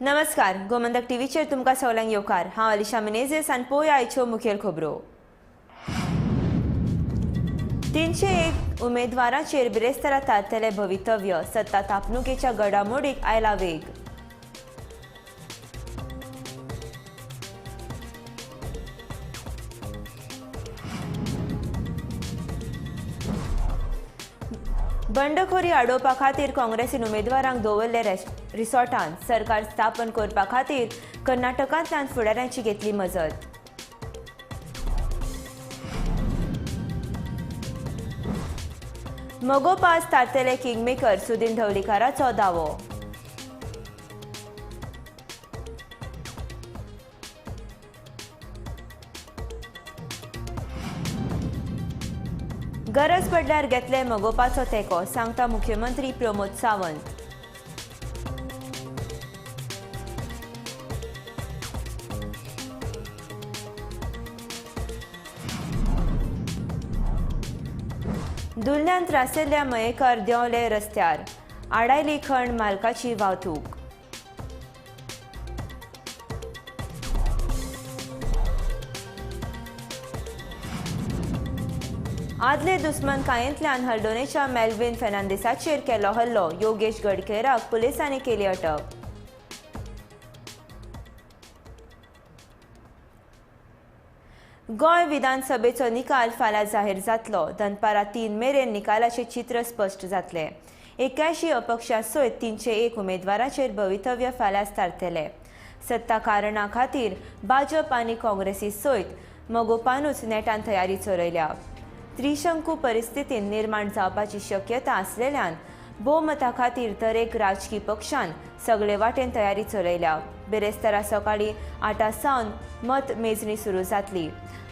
नमस्कार, गोमंतक टीव्हीचेर तुमकां सगल्यांक येवकार. हांव अलिशा मिनेझीस आनी पळोवया आयच्यो मुखेल खबरो. 301 उमेदवारांचेर बिरेस्तारा थारतलें भवितव्य. सत्ता थापणुकेच्या घडामोडीक आयला वेग. बंडखोरी आडोवपा खातीर काँग्रेसीन उमेदवारांक दवरले रिसॉर्टांत. सरकार स्थापन करपा खातीर कर्नाटकांतल्यान फुडाऱ्यांची घेतली मजत. मगोपास थारतले किंगमेकर सुदीन ढवळीकाराचो दावो. गरज पडल्यार घेतले मगोपाचो तेंको, सांगता मुख्यमंत्री प्रमोद सावंत. दुल्ल्यान त्रासिल्ल्या मयेकर देंवले रस्त्यार, आडायली खण मालकाची वाहतूक. आदले दुस्मनकायेंतल्यान हल्दोणेच्या मेल्विन फेर्नांडीसाचेर केलो हल्लो. योगेश गडकेराक पुलिसांनी केली अटक. गोंय विधानसभेचो निकाल फाल्यां जाहीर जातलो. दनपारां 3 मेरेन निकालाचें चित्र स्पश्ट जातलें. 81 अपक्षां सयत 301 उमेदवारांचेर भवितव्य फाल्यां थारतलें. सत्ता कारणा खातीर भाजप आनी काँग्रेसी सयत मगोपानूच नेटान तयारी चलयल्या. त्रिशंकू परिस्थितीन निर्माण जावपाची शक्यता आसलेल्यान भोवमता खातीर दरेक राजकी पक्षान सगळे वाटेन तयारी चलयल्या. बिरेस्तारा सकाळीं 8 सावन मतमेजणी सुरू जातली.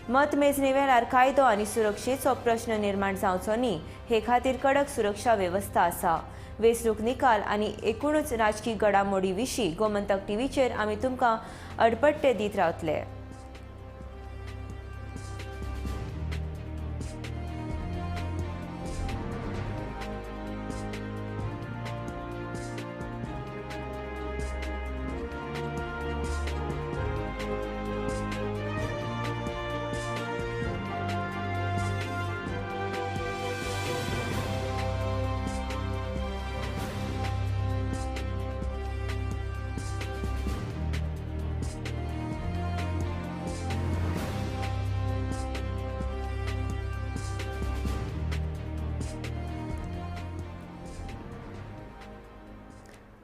मतमेजणी वेळार कायदो आनी सुरक्षेचो प्रश्न निर्माण जावचो न्ही हे खातीर कडक सुरक्षा वेवस्था आसा. वेंचणूक निकाल आनी एकूणच राजकी घडामोडी विशीं गोमंतक टीव्हीचेर आमी तुमकां अडपट्टे दीत रावतले.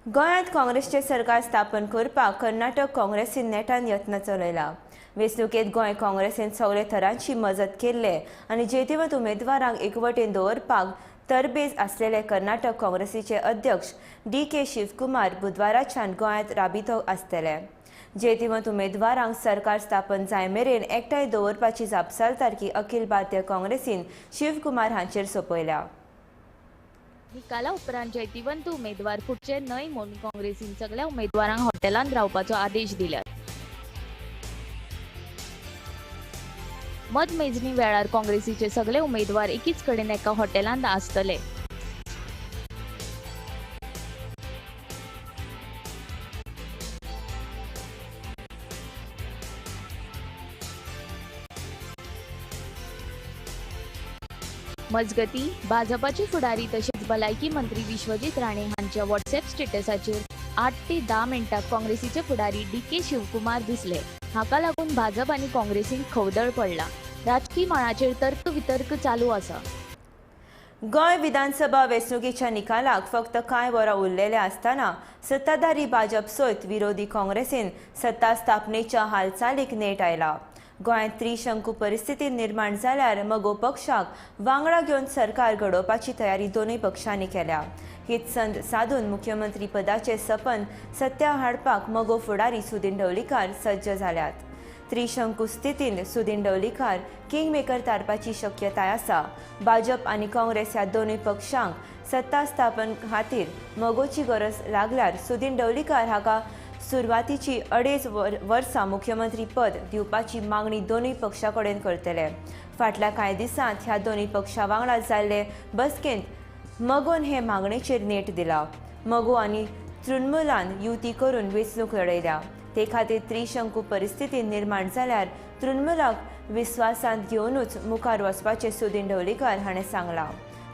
गोंयांत काँग्रेसचें सरकार स्थापन करपाक कर्नाटक काँग्रेसीन नेटान यत्न चलयला. वेंचणुकेंत गोंय काँग्रेसीन सगळे थरांची मजत केल्ले आनी जैतिवंत उमेदवारांक एकवटेन दवरपाक तरबेज आसलेले कर्नाटक काँग्रेसीचे अध्यक्ष डी.के. शिवकुमार बुधवाराच्यान गोंयांत राबितो आसतले. जैतिवंत उमेदवारांक सरकार स्थापन जाय मेरेन एकठांय दवरपाची जापसालदारकी अखिल भारतीय काँग्रेसीन शिवकुमार हांचेर सोंपयल्या. निकाला उपरांत जैतिवंत उमेदवार फुटचे न्हय म्हूण काँग्रेसीन सगळ्या उमेदवारांक हॉटेलांत रावपाचो आदेश दिल्यात. मतमेजणी वेळार काँग्रेसीचे सगळे उमेदवार एकीच कडेन एका हॉटेलांत आसतले. मजगती भाजपाचे फुडारी तशेंच भलायकी मंत्री विश्वजीत राणे हांच्या व्हॉट्सएप स्टेटसाचेर 8 ते 10 मिनटां काँग्रेसीचे फुडारी डी.के. शिवकुमार दिसले. हाका लागून भाजप आनी काँग्रेसींत खवदळ पडला. राजकी मळाचेर तर्क वितर्क चालू आसा. गोंय विधानसभा वेंचणुकेच्या निकालाक फक्त कांय वरां उरलेले आसतना सत्ताधारी भाजप सयत विरोधी काँग्रेसीन सत्ता स्थापनेच्या हालचालीक नेट आयला. गोंयांत त्रिशंकू परिस्थिती निर्माण जाल्यार मगो पक्षाक वांगडा घेवन सरकार घडोवपाची तयारी दोनूय पक्षांनी केल्या. हीच संद साधून मुख्यमंत्री पदाचें सपन सत्या हाडपाक मगो फुडारी सुदीन ढवळीकार सज्ज जाल्यात. त्रिशंकू स्थितीन सुदीन ढवळीकार किंगमेकर थारपाची शक्यताय आसा. भाजप आनी काँग्रेस ह्या दोनूय पक्षांक सत्ता स्थापन खातीर मगोची गरज लागल्यार सुदीन ढवळीकार हाका सुरवातीची 2.5 वर्सां मुख्यमंत्री पद दिवपाची मागणी दोनूय पक्षां कडेन करतले. फाटल्या कांय दिसांत ह्या दोनूय पक्षां वांगडा जाल्ले बसकेंत मगोन हे मागणेचेर नेट दिला. मगो आनी तृणमूलान युती करून वेंचणूक लढयल्या. ते खातीर त्रिशंकू परिस्थिती निर्माण जाल्यार तृणमूलाक विस्वासांत घेवनूच मुखार वचपाचें सुदीन ढवळीकार हाणें सांगलां.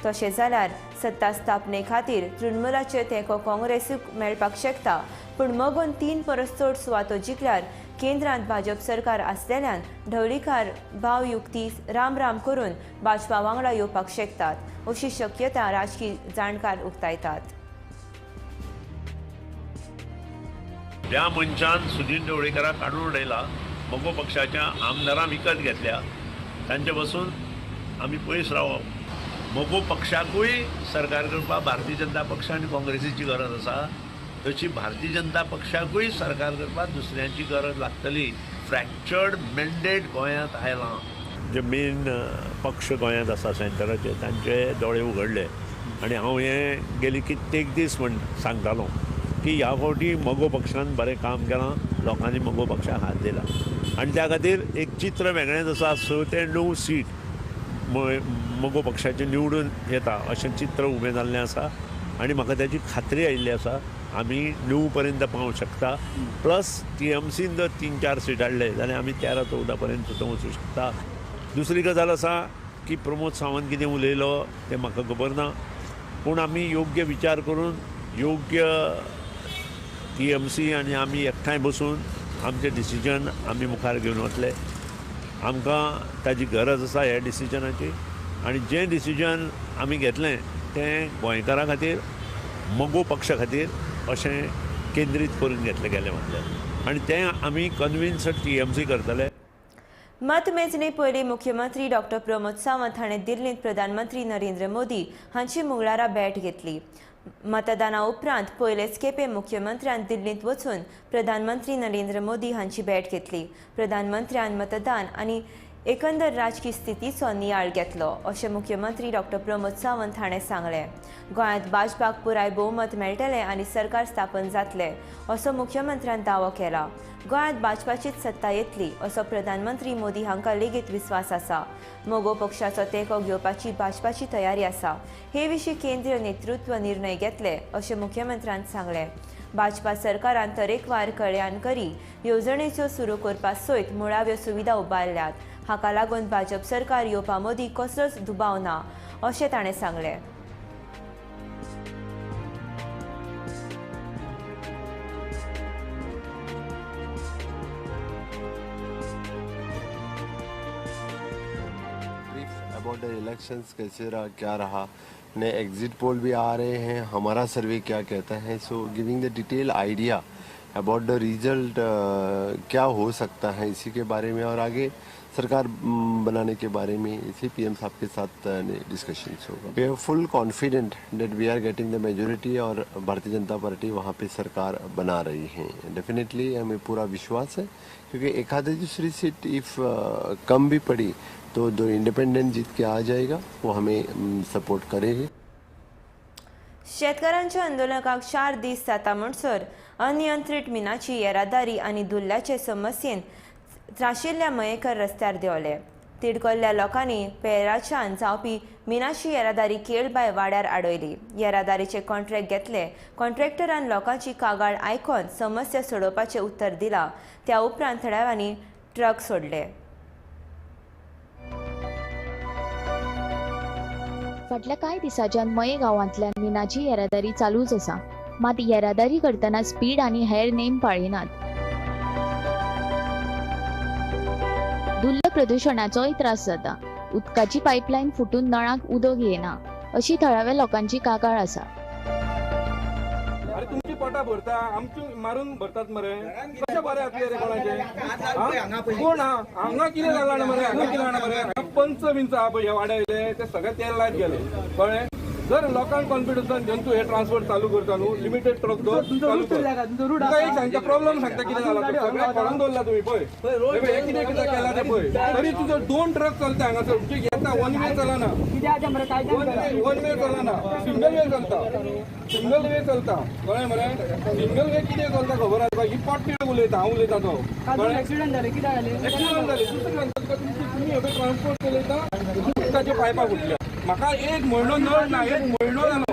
तशें जाल्यार सत्ता स्थापने खातीर तृणमूलाचे तेंको काँग्रेसीक मेळपाक शकता, पूण मगोन 3 परस चड सुवातो जिखल्यार केंद्रांत भाजप सरकार आसलेल्यान ढवळीकार भावयुक्ती राम राम करून भाजपा वांगडा येवपाक शकतात अशी शक्यता राजकी जाणकार उक्तायतात. ज्या मनशान सुदीन ढवळीकाराक काडून उडयला, मगो पक्षाच्या आमदारां विकत घेतल्या, तांचे पासून आमी पयस रावप. मगो पक्षाकूय सरकार करपाक भारतीय जनता पक्ष आनी काँग्रेसीची गरज आसा, तशी भारतीय जनता पक्षाकूय सरकार करपाक दुसऱ्यांची गरज लागतली. फ्रॅक्चर्ड मॅन्डेट गोंयांत आयलां. जे मेन पक्ष गोंयांत आसा सेंटराचे, तांचे दोळे उगडले आनी हांव हें गेली कित्येक दीस म्हण सांगतालो की ह्या फावटी मगो पक्षान बरें काम केलां, लोकांनी मगो पक्षाक हात दिला आनी त्या खातीर एक चित्र वेगळेंच आसा. 6 ते 9 सीट मगो पक्षाचें निवडून येता अशें चित्र उबें जाल्लें आसा आनी म्हाका ताची खात्री आयिल्ली आसा. आमी 9 पर्यंत पावूंक शकता. प्लस टीएमसीन जर 3-4 सीट हाडले जाल्यार आमी 13-14 पर्यंत सुद्दां वचूं शकता. दुसरी गजाल आसा की प्रमोद सावंत कितें उलयलो तें म्हाका खबर ना, पूण आमी योग्य विचार करून योग्य टीएमसी आनी आमी एकठांय बसून आमचें डिसिजन आमी मुखार घेवन वतले. आमकां ताजी गरज आसा ह्या डिसिजनाची आनी जें डिसिजन आमी घेतलें तें गोंयकारां खातीर, मगो पक्षा खातीर अशें केंद्रीत करून घेतलें गेलें म्हटल्यार आनी तें आमी कन्विन्स टीएमसी करतले. मतमेजणी पयलीं मुख्यमंत्री डॉक्टर प्रमोद सावंत हाणें दिल्लींत प्रधानमंत्री नरेंद्र मोदी हांची मंगळारा भेट घेतली. मतदाना उपरांत पयलेच खेपे मुख्यमंत्र्यान दिल्लींत वचून प्रधानमंत्री नरेंद्र मोदी हांची भेट घेतली. प्रधानमंत्र्यान मतदान आनी एकंदर राजकी स्थितीचो नियाळ घेतलो अशें मुख्यमंत्री डॉक्टर प्रमोद सावंत हाणें सांगलें. गोंयांत भाजपाक पुराय भोवमत मेळटलें आनी सरकार स्थापन जातलें असो मुख्यमंत्र्यान दावो केला. गोंयांत भाजपाचीच सत्ता येतली असो प्रधानमंत्री मोदी हांकां लेगीत विस्वास आसा. मगो पक्षाचो तेंको घेवपाची भाजपाची तयारी आसा. हे विशीं केंद्रीय नेतृत्व निर्णय घेतले अशें मुख्यमंत्र्यान सांगलें. भाजपा सरकारान तरेकवार कल्याणकारी येवजणेच्यो सुरू करपा सयत मुळाव्यो सुविधा उबारल्यात. हाका लागून भाजप सरकार येवपा मदीं कसलोच दुबाव ना अशें ताणें सांगलें. अबाउट the elections कैसे रहा, क्या रहा, नए एग्जिट पोल भी आ रहे हैं, हमारा सर्वे क्या कहता है, so giving the detail idea about the result क्या हो सकता है इसी के बारे में और आगे सरकार बनाने के बारे में इसी पीएम साहब के साथ डिस्कशन होगा. We are full confident that we are getting the majority Aur Bharatiya Janata party वहाँ पे सरकार बना रही है. डेफिनेटली हमें पूरा विश्वास है, क्योंकि एक आधी दूसरी सीट if कम भी पड़ी तो जो इंडिपेंडेंट जीत के आ जाएगा वो हमें सपोर्ट करेगी. शेतकारांच्या आंदोलनाक 4 दीस जाता म्हणसर अनियंत्रीत मिनाची येरादारी आनी धुल्ल्याचे समस्येन त्राशिल्ल्या मयेकर रस्त्यार देंवले. तिडकल्ल्या लोकांनी पेराच्यान जावपी मिनाची येरादारी केळबाय वाड्यार आडयली. येरादारीचे कॉन्ट्रॅक्ट घेतले. कॉन्ट्रॅक्टरान लोकांची कागाळ आयकून समस्या सोडोवपाचें उत्तर दिलां. त्या उपरांत थळाव्यांनी ट्रक सोडले. फाटल्या कांय दिसांच्यान मये गांवांतल्यान मिनाची येरादारी चालूच आसा. मात येरादारी करतना स्पीड आनी हेर नेम पाळिनात. धुल्ल प्रदुशणाचोय त्रास जाता. उदकाची पायपलायन फुटून नळाक उदक येना अशी थळाव्या लोकांची कागाळ आसा. अरे तुमची पोटा भरता, आमची मारून भरतात मरे, कशें बरें जातलें रे कोणाचें? कोण हा हांगा कितें जालां मरे, हांगा कितें जाणा मरे, पंच बिंच आहा पळय ह्या वाड्या वयले ते सगळे तेल लायत गेले, कळ्ळें? जर लोकांक कॉन्फिडन्सान घेवन तूं हे ट्रान्सपोर्ट चालू करता न्हू, लिमिटेड ट्रक दवर चालू कर. तुका एक सांगता, प्रॉब्लम सांगता कितें जाला, सगळ्याक खोडून दवरला तुमी पळय, हे कितें कितें केलां तें पळय, तरी तुजो 2 ट्रक चलता हांगासर, तुजे येता वन वे चलना, वन वे चलना, सिंगल वे चलता, सिंगल वे चलता, कळ्ळें मरे? सिंगल वे कितें चलता खबर आसा? ही पोटतिडक उलयता, हांव उलयता तो, कळ्ळें? एक्सिडंट जालें, कितें जालें? एक्सिडंट जालें. दुसरें सांगता तुका, तुमी हे ट्रान्सपोर्ट चलयता, उदकाच्यो पायपां फुटल्या. म्हाका एक म्हयनो नळ ना, एक म्हयनो जालो.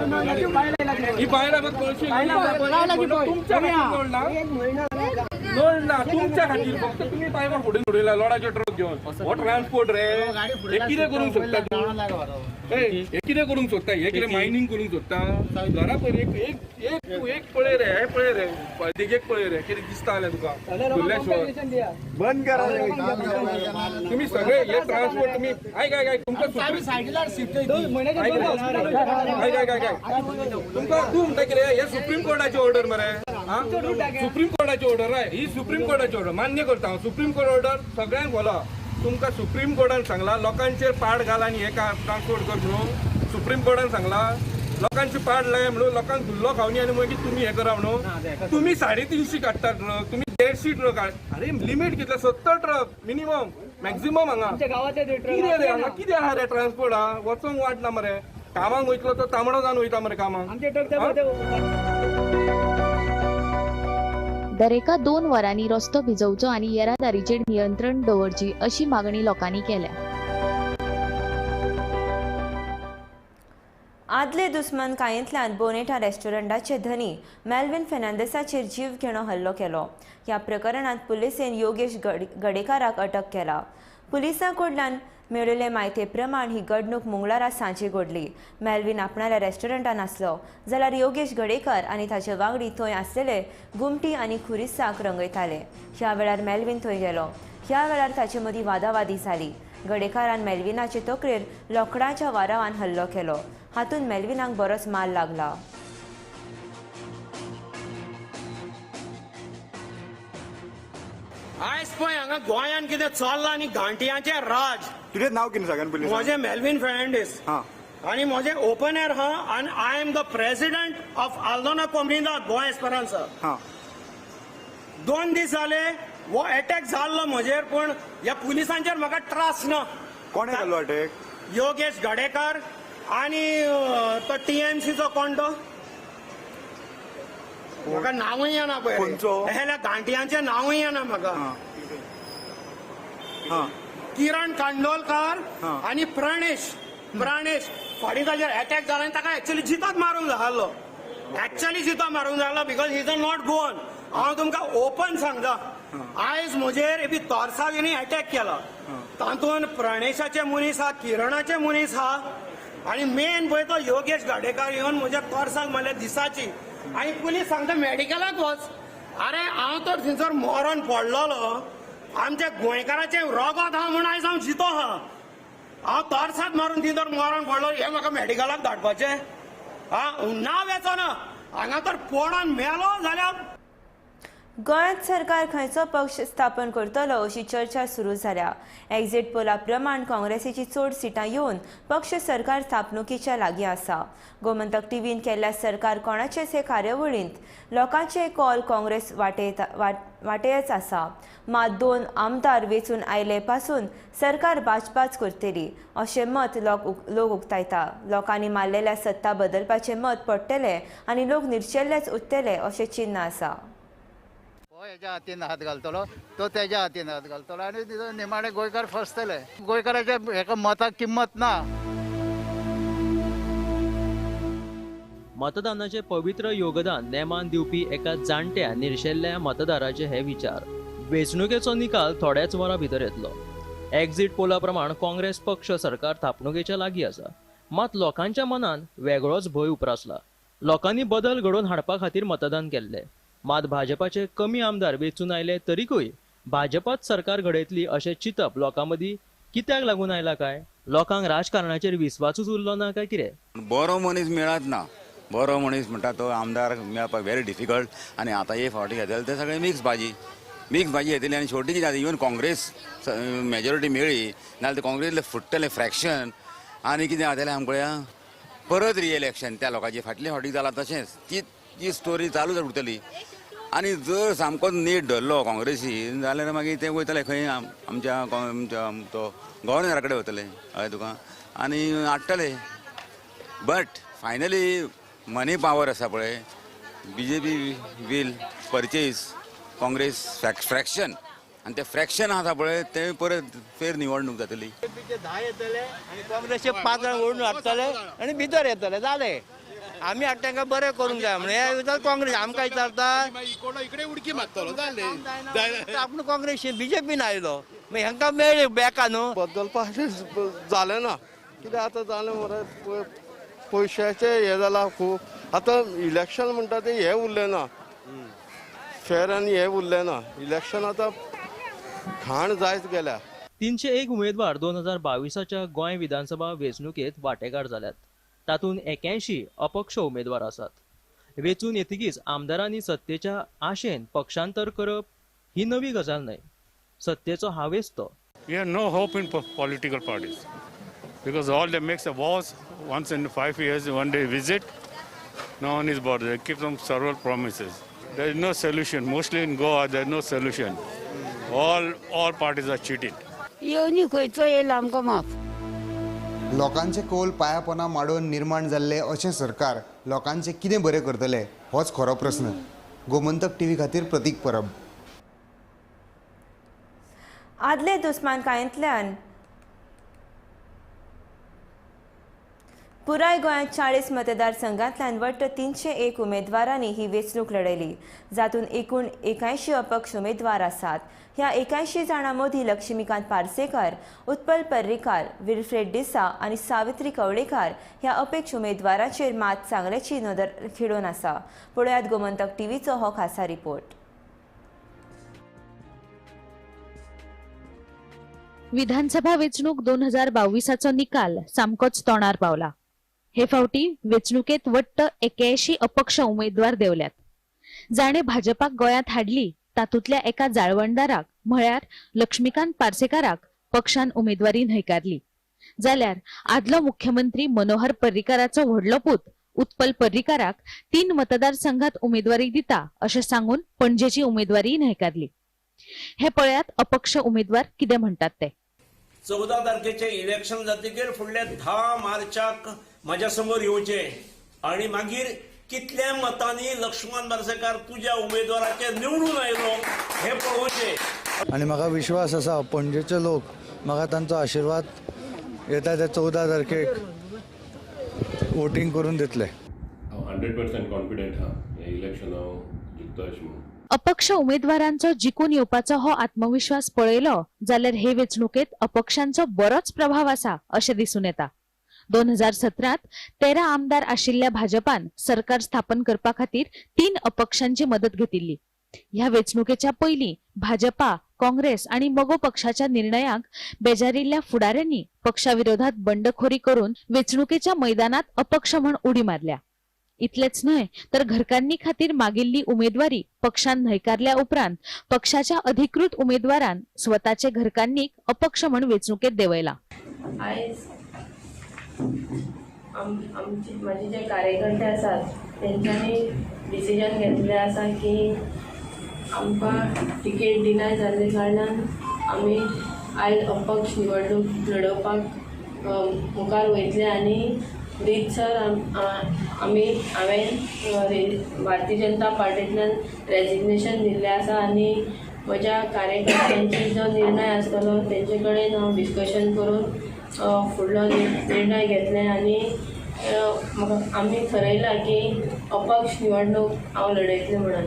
ही बायलां कळशी तुमच्या खातीर नळ ना, नळ ना तुमच्या खातीर. फक्त तुमी पायपां फुडें उडयला लोडाचे ट्रक घेवन. हो ट्रान्सपोर्ट रे, हे कितें करूंक सोदता तूं? हे कितें करूंक सोदता? हे कितें मायनींग करूंक सोदता? घरा पळय एक एक एक पळय रे, हे पळय रे, देगेक पळय रे, कितें दिसता जाल्यार तुका. बंद करा तुम्ही सगळे हे ट्रान्सपोर्ट. तुम्ही आयक आयक आयक, तुमकां आयक आयक आयक तुमकां तूं म्हणटा कितें हे सुप्रीम कोर्टाची ऑर्डर मरे. सुप्रीम कोर्टाची ऑर्डर राय, ही सुप्रीम कोर्टाची ऑर्डर मान्य करता हांव. सुप्रीम कोर्ट ऑर्डर सगळ्यांक फॉलो. तुमकां सुप्रीम कोर्टान सांगला लोकांचेर पाड घाल आनी हे ट्रान्सपोर्ट कर म्हणून. सुप्रीम कोर्टान सांगला लोकांची पाड लाय म्हणून, लोकांक धुल्लो खावनी आनी मागीर तुमी हें करा म्हणून. तुमी 350 काडटा ट्रक, तुमी 150 ट्रक. अरे लिमीट कितले? 70 ट्रक मिनिमम, मॅक्झिमम. हांगा कितें रे, हांगा कितें आहा रे ट्रान्सपोर्ट? आहा वचोंक वाट ना मरे. कामाक वयतलो तो तांबडो जावन वयता मरे कामाक. दरेका 2 वरांनी रस्तो भिजोवचो आनी येरादारीचेर नियंत्रण दवरची अशी मागणी लोकांनी केल्या. आदले दुस्मनकायेंतल्यान बोनेटा रेस्टॉरंटाचे धनी मेल्विन फेर्नांडीसाचेर जीव घेणो हल्लो केलो. ह्या प्रकरणांत पुलिसेन योगेश गडेकाराक अटक केला. पुलिसां कडल्यान मेळिल्ले म्हायती प्रमाण ही घडणूक मंगळारा सांजे घडली. मेल्विन आपणाल्या रेस्टॉरंटान आसलो जाल्यार योगेश गडेकर आनी ताचे वांगडी थंय आसलेले गुमटी आनी खुरिसाक रंगयताले. ह्या वेळार मेल्विन थंय गेलो. ह्या वेळार ताचे मदीं वादावादी जाली. गडेकारान मेल्विनाचे तकलेर लोकडाच्या वारावान हल्लो केलो. हातूंत मेल्विनाक बरोच माल लागला. आयज पळय हांगा गोंयांत कितें चल्लां आनी घांटयांचें राज. तुजें नांव कितें सांग पयलीं? म्हजें मेल्विन फेर्नांडीस आनी म्हजें ओपन एयर हा आनी I am the president of Aldona Comunidade Goa Esperanza. 2 दीस जाले हो एटॅक जाल्लो म्हजेर, पूण ह्या पुलिसांचेर म्हाका ट्रस्ट ना. कोणें केल्लो अटॅक? योगेश गडेकर आनी तो टीएमसीचो कोण तो, म्हाका नांवूय येना पळय. ह्या घांटयांचें नांवूय येना म्हाका. किरण कांडोलकर आनी प्रणेश. प्रणेश फाटीं ताजेर एटॅक जाला आनी ताका एक्चुअली जितोच मारूंक जाल्लो. एक्चुअली जितो मारूंक जाल्लो because he is a not Goan. हांव तुमकां ओपन सांगता, आयज म्हजेर बी तोरसांनी एटॅक केला. तातूंत प्रणेशाचे मनीस आहा, किरणाचे मनीस आहा आनी मेन पळय तो योगेश गाडेकर येवन म्हज्या तोरसाक मारल्या दिसाची. आनी पुलीस सांगता मेडिकलाक वच. अरे हांव तर थंयसर मरोन पडलेलो. आमच्या गोंयकाराचें रगत आहा म्हूण आयज हांव जितो आहा. हांव तोरसाक मारून थंयसर मरोन पडलो, हें म्हाका मेडिकलाक धाडपाचें? हा ना वेचो ना हांगा तर पडोन मेलो जाल्यार. गोंयांत सरकार खंयचो पक्ष स्थापन करतलो अशी चर्चा सुरू जाल्या. एक्झिट पोला प्रमाण काँग्रेसीची चड सिटां येवन पक्ष सरकार स्थापणुकीच्या लागीं आसा. गोमंतक टीव्हीन केल्ल्या सरकार कोणाचेच हे कार्यावळींत लोकांचे कॉल काँग्रेस वाटेच आसा. मात 2 आमदार वेंचून आयले पासून सरकार भाजपाच करतली अशें मत लोक उक्तायता. लोकांनी मारलेल्या सत्ता बदलपाचें मत पडटलें आनी लोक निर्शेल्लेच उरतले अशें चिन्न आसा. हो हेज्या हातीन हात घालतलो, तो तेज्या हातीन हात घालतलो आनी निमाणे गोंयकार फसतले. गोंयकाराच्या हेका मताक किंमत ना. मतदानाचे पवित्र योगदान नेमान दिवपी एका जाणट्या निर्शेल्ल्या मतदाराचे हे विचार. वेंचणुकेचो निकाल थोड्याच वरां भितर येतलो. एक्झिट पोला प्रमाण काँग्रेस पक्ष सरकार थापणुकेच्या लागीं आसा. मात लोकांच्या मनान वेगळोच भंय उप्रासला. लोकांनी बदल घडोवन हाडपा खातीर मतदान केल्लें. मात भाजपाचे कमी आमदार वेंचून आयले तरीकूय भाजपाच सरकार घडयतली अशें चिंतप लोकां मदीं कित्याक लागून आयला काय? लोकांक राजकारणाचेर विस्वासूच उरलो ना काय कितें? बरो मनीस मेळत ना. बरो मनीस म्हणटा तो आमदार मेळपाक व्हेरी डिफिकल्ट. आनी आतां हे फावटी घेतले ते सगळे मिक्स भाजी, मिक्स भाजी येतली. आनी शेवटी कितें जाता, इवन काँग्रेस मेजॉरिटी मेळ्ळी नाजाल्यार ते काँग्रेसीतले फुट्टले फ्रॅक्शन आनी कितें जातलें आमकां परत रिइलेक्शन त्या लोकांचे. फाटले फावटी जालां तशेंच ती ती स्टोरी चालूच उरतली. आनी जर सामकोच नेट धरलो काँग्रेसीन जाल्यार मागीर ते वयतले खंय, आमच्या आमच्या तो गव्हर्नरा कडेन वतले हय तुका आनी हाडटले. बट फायनली मनी पावर आसा पळय, BJP will purchase Congress fraction. आनी ते फ्रॅक्शन आसा पळय ते परत फेर निवडणूक जातली. 10 येतले आनी काँग्रेसचे 5 जाण ओडून हाडटले आनी भितर येतले, जालें. आमी हाडटा तांकां बरें करूंक जाय म्हणून हे विचार काँग्रेस आमकां विचारता इकडे उडकी मारतलो, जालें. आपूण काँग्रेस बीजेपीन आयलो, मागीर हांकां मेळ्ळें बॅका न्हू. बदलपाचें जालें ना, कित्याक आतां जालें मरे पयशाचें हें जालां खूब. आतां इलेक्शन म्हणटा तें हें उरलें ना, फेर आनी हें उरलें ना, इलेक्शन आतां घाण जायत गेल्या. 301 उमेदवार 2022च्या गोंय विधानसभा वेंचणुकेंत वांटेकार जाल्यात. तातूंत 81 अपक्ष उमेदवार आसात. वेंचून येतकीच आमदारांनी सत्तेच्या आशेन पक्षांतर करप ही नवी गजाल न्हय, सत्तेचो हावेस तो. We have no hope in political parties because all they makes a vows once in 5 years, one day visit, no one is bothered. They keep some several promises. There is no solution. Mostly in Goa, there is no solution. All parties are cheated. येवनी खंयचो येयला आमकां माफ. लोकांचे कोल पायापना माडोवन निर्माण जाल्ले अशें सरकार लोकांचे कितें बरें करतले होच खरो प्रस्न. गोमंतक टीव्ही खातीर प्रतीक परब. आदले दुस्मानकायेंतल्यान पुराय गोंयांत 40 मतदारसंघांतल्यान वट्ट 301 उमेदवारांनी ही वेंचणूक लढयली, जातूंत एकूण 81 अपक्ष उमेदवार आसात. ह्या 81 जाणां मदीं लक्ष्मीकांत पार्सेकर, उत्पल पर्रीकार, विल्फ्रेड डिसा आनी सावित्री कवळेकार ह्या अपेक्ष उमेदवारांचेर मात चांगल्याची नदर खिळून आसा. पळयात गोमंतक टीव्हीचो हो खासा रिपोर्ट. विधानसभा वेंचणूक 2022चो निकाल सामकोच तोंडार पावला. हे फावटी वेंचणुकेत वट्ट 81 अपक्ष उमेदवार देवल्यात. जाणे भाजपाक गोंयांत हाडली तातूंतल्या एका जाळवणदाराक म्हळ्यार लक्ष्मीकांत पार्सेकाराक पक्षान उमेदवारी न्हयकारली, जाल्यार आदलो मुख्यमंत्री मनोहर पर्रीकाराचो व्हडलो पूत उत्पल पर्रीकाराक 3 मतदारसंघात उमेदवारी दिता अशें सांगून पणजेची उमेदवारी न्हयकारली. हे पळयात अपक्ष उमेदवार कितें म्हणटात ते. 14 तारखेचे इलेक्शन जातकीर फुडल्या 10 मार्चाक म्हाज्या समोर येवचे आणि मागीर कितल्या मतांनी लक्ष्मण पार्सेकार तुज्या उमेदवाराचे निवडून आयलो हे पळोवचे. आनी म्हाका विश्वास आसा पणजेचे लोक म्हाका तांचो आशिर्वाद येता त्या 14 तारखेक वोटींग करून दितले. हांव 100% कॉन्फिडंट आहा हें इलेक्शन हांव जिखता अशें म्हणून. अपक्ष उमेदवारांचो जिखून येवपाचो हो आत्मविश्वास पळयलो जाल्यार हे वेंचणुकेत अपक्षांचो बरोच प्रभाव आसा अशें दिसून येता. 2017 13 आमदार आशिल्ल्या भाजपान सरकार स्थापन करपा खातीर 3 अपक्षांची मदत घेतिल्ली. ह्या वेंचणुकेच्या पयलीं भाजपा, काँग्रेस आनी मगो पक्षाच्या निर्णयाक बेजारिल्ल्या फुडाऱ्यांनी पक्षा विरोधात बंडखोरी करून वेंचणुकेच्या मैदानात अपक्ष म्हूण उडी मारल्या. इतलेच न्हय तर घरकान्नी खातीर मागिल्ली उमेदवारी पक्षान न्हयकारल्या उपरांत पक्षाच्या अधिकृत उमेदवारान स्वताचे घरकान्नीक अपक्ष म्हूण वेंचणुकेत देंवयला. आयज आमचे माझे जे कार्यकर्ते आसात तेंच्यांनी डिसिजन घेतलें आसा की आमकां तिकेट डिनाय जाल्ले कारणान आमी आयज अपक्ष निवडणूक लडोवपाक मुखार वयतले आनी रितसर आमी हांवें भारतीय जनता पार्टींतल्यान रेजिग्नेशन दिल्लें आसा आनी म्हज्या कार्यकर्त्यांचे जो निर्णय आसतलो तेंचे कडेन हांव डिस्कशन करून फुडलो निर्णय घेतले आनी आमी थरयलां की अपक्ष निवडणूक हांव लढयतलें म्हणून.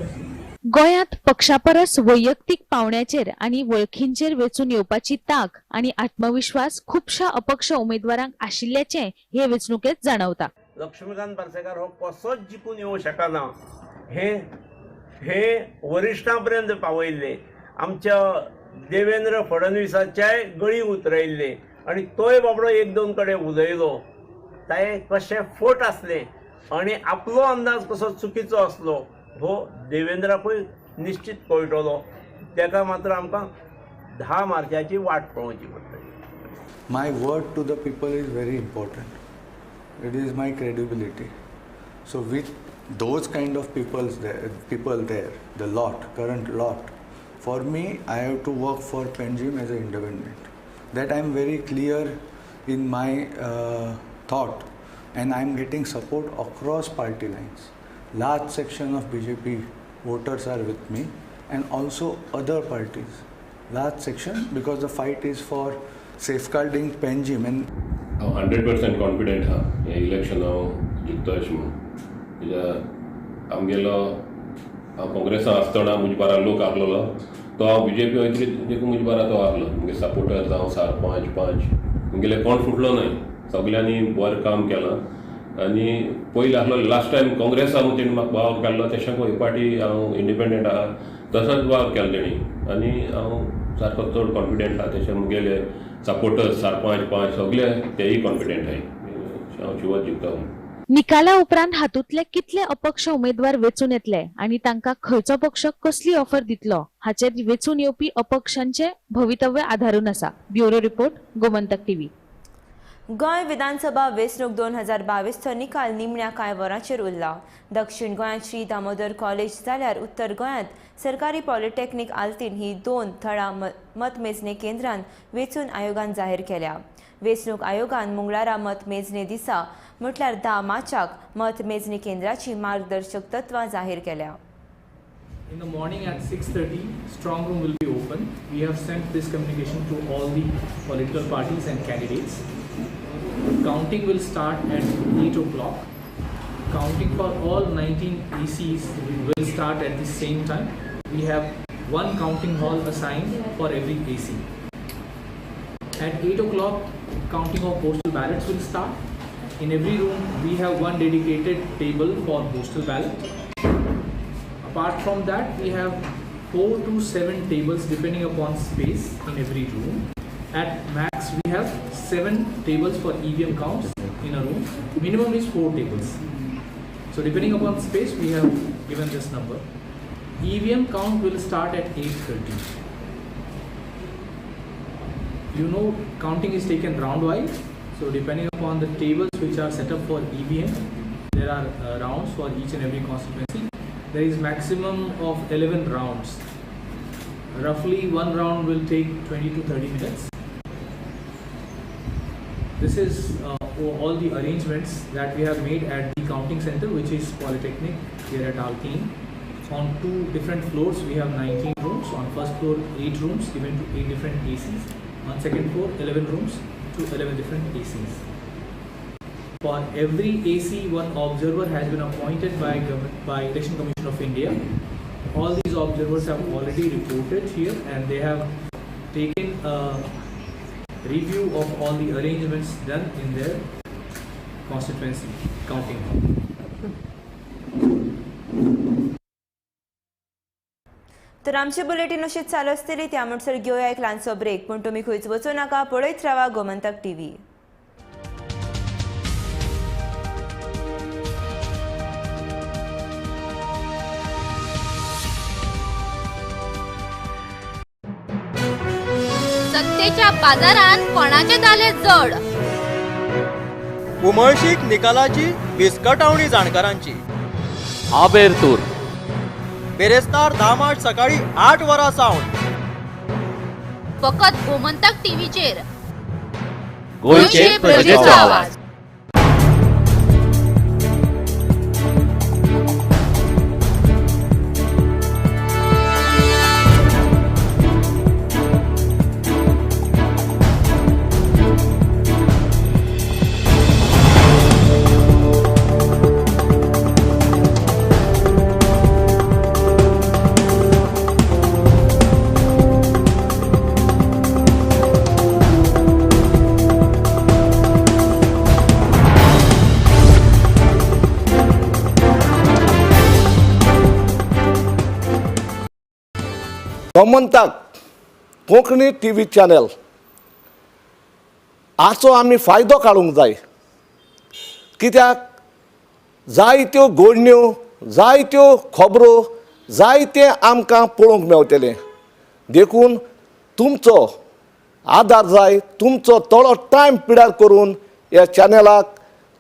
गोंयांत पक्षा परस वैयक्तीक पावंड्याचेर आनी वळखींचेर वेंचून येवपाची तांक आनी आत्मविश्वास खुबश्या अपक्ष उमेदवारांक आशिल्ल्याचें हे वेंचणुकेंत जाणवता. लक्ष्मीकांत पार्सेकार हो कसोच जिखून येवंक शकना हे हे वरिश्ठां पर्यंत पावयल्ले, आमच्या देवेंद्र फडणवीसाच्याय गळी उतरयल्ले आनी तोय बाबडो 1-2 कडेन उलयलो, ते कशें फोट आसले आनी आपलो अंदाज कसो चुकीचो आसलो हो देवेंद्राकूय निश्चित कळटलो. तेका मात्र आमकां 10 मार्चाची वाट पळोवची पडटली. My word to the people is very important. It is my credibility. So with those kind of people there, the lot, current lot, for me, I have to work for Panjim as an independent. That I am very clear in my thought, and I am getting support across party lines. Large section of BJP voters are with me, and also other parties. Large section because the fight is for safeguarding Panjim and हांव 100% confident आहा हें election हांव जिखता अशें म्हणून. कित्याक आमगेलो हांव काँग्रेसान आसतना म्हजे बारा लोक आहलोलो तो हांव बीजेपी वयतरी देखून म्हजे बारा तो आहलो. म्हगे सपोर्टर जावं सरपंच पंच म्हगेले कोण फुटलो न्हय, सगल्यांनी बरें काम केलां. आनी पयलीं आहलो लास्ट टायम काँग्रेसान तेणी म्हाका वावर केल्लो, तेशें हे पाटी हांव इंडिपेंडंट आहा तसोच वावर केलो तेणी आनी हांव सारको चड कॉन्फिडंट आहा. तशें म्हगेले सपोर्टर्स सरपंच पंच सगळे तेय कॉन्फिडंट आहाय, हांव शिवत जिखता. निकाला उपरांत हातूंतले कितले अपक्ष उमेदवार वेंचून येतले आनी तांकां खंयचो पक्ष कसली ऑफर दितलो हाचेर वेंचून येवपी अपक्षांचे भवितव्य आधारून आसा. Bureau report, Gomantak TV. Goa विधानसभा वेंचणूक 2022चो निकाल निमण्या कांय वरांचेर उरला. दक्षिण गोंयांत श्री दामोदर कॉलेज जाल्यार उत्तर गोंयांत सरकारी पॉलिटेक्निक आल्तीन ही 2 थळां मतमेजणी केंद्रान वेंचून आयोगान जाहीर केल्या. वेंचणूक आयोगान मंगळारा मतमेजणी दिसा म्हटल्यार 10 मार्चाक मतमेजणी केंद्राची मार्गदर्शक तत्वां जाहीर केल्या. In the morning at 6:30, strong room will be open. We have sent this communication to all the political parties and candidates. Counting will start at 8 o'clock. Counting for all 19 ECs will start at the same time. We have one counting hall assigned for every AC. At 8 o'clock, counting of postal ballots will start. In every room, we have one dedicated table for postal ballot. Apart from that, we have 4 to 7 tables depending upon space in every room. At max, we have 7 tables for EVM counts in a room. Minimum is 4 tables. So depending upon space, we have given this number. EVM count will start at 8:30. You know, counting is taken round-wise. So depending upon the tables which are set up for EVM, there are rounds for each and every constituency. There is maximum of 11 rounds. Roughly one round will take 20 to 30 minutes. This is all the arrangements that we have made at the counting center, which is Polytechnic here at Altin. On 2 different floors, we have 19 rooms. On first floor, 8 rooms given to 8 different ACs. On second floor, 11 rooms to 11 different ACs. For every AC, one observer has been appointed by Election Commission of India. All these observers have already reported here and they have taken a review of all the arrangements done in their constituency counting hall. तर आमचे bulletin अशीच चालू आसतली, त्या म्हणसर घेवया एक ल्हानसो ब्रेक, पूण तुमी खंयच वचूं नाका, पळयत रावा गोमंतक टीव्ही. सत्तेच्या बाजारान कोणाचे जाले जड, उमळशीक निकालाची विस्कटावणी जाणकारांची. आबेरतूर बेरेस्तार 10 मार्च सकाळी 8 वरां सावन फकत गोमंतक टीव्हीचेर. गोंयचे प्रजेचो आवाज. Gomantak Konkani T V channel हाचो आमी फायदो काडूंक जाय. कित्याक जायत्यो घडण्यो, जायत्यो खबरो, जायते आमकां पळोवंक मेवतलें. देखून तुमचो आदार जाय, तुमचो थोडो टायम पिड्यार करून ह्या चॅनलाक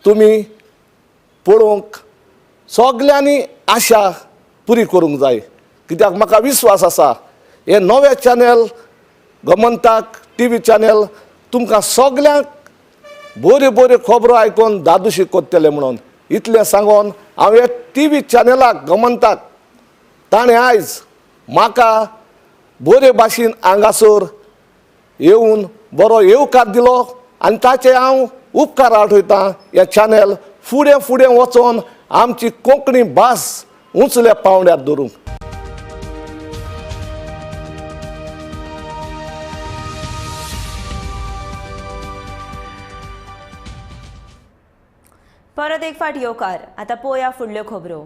तुमी पळोवंक सगल्यांनी आशा पुरी करूंक जाय. कित्याक म्हाका विस्वास आसा हे नवे channel Gomantak T V channel तुमकां सगल्यांक बऱ्यो बऱ्यो खबरो आयकून दादोशी करतले म्हणून इतलें सांगून हांव ह्या टी व्ही चॅनलाक गोमंताक ताणें आयज म्हाका बरे भाशेन हांगासर येवन बरो येवकार दिलो आनी ताचे हांव उपकार आठयतां. हें चॅनल फुडें फुडें वचोन आमची कोंकणी भास उंचल्या पावंड्यार दवरूंक. परत एक फावट येवकार. आतां पळोवया फुडल्यो खबरो.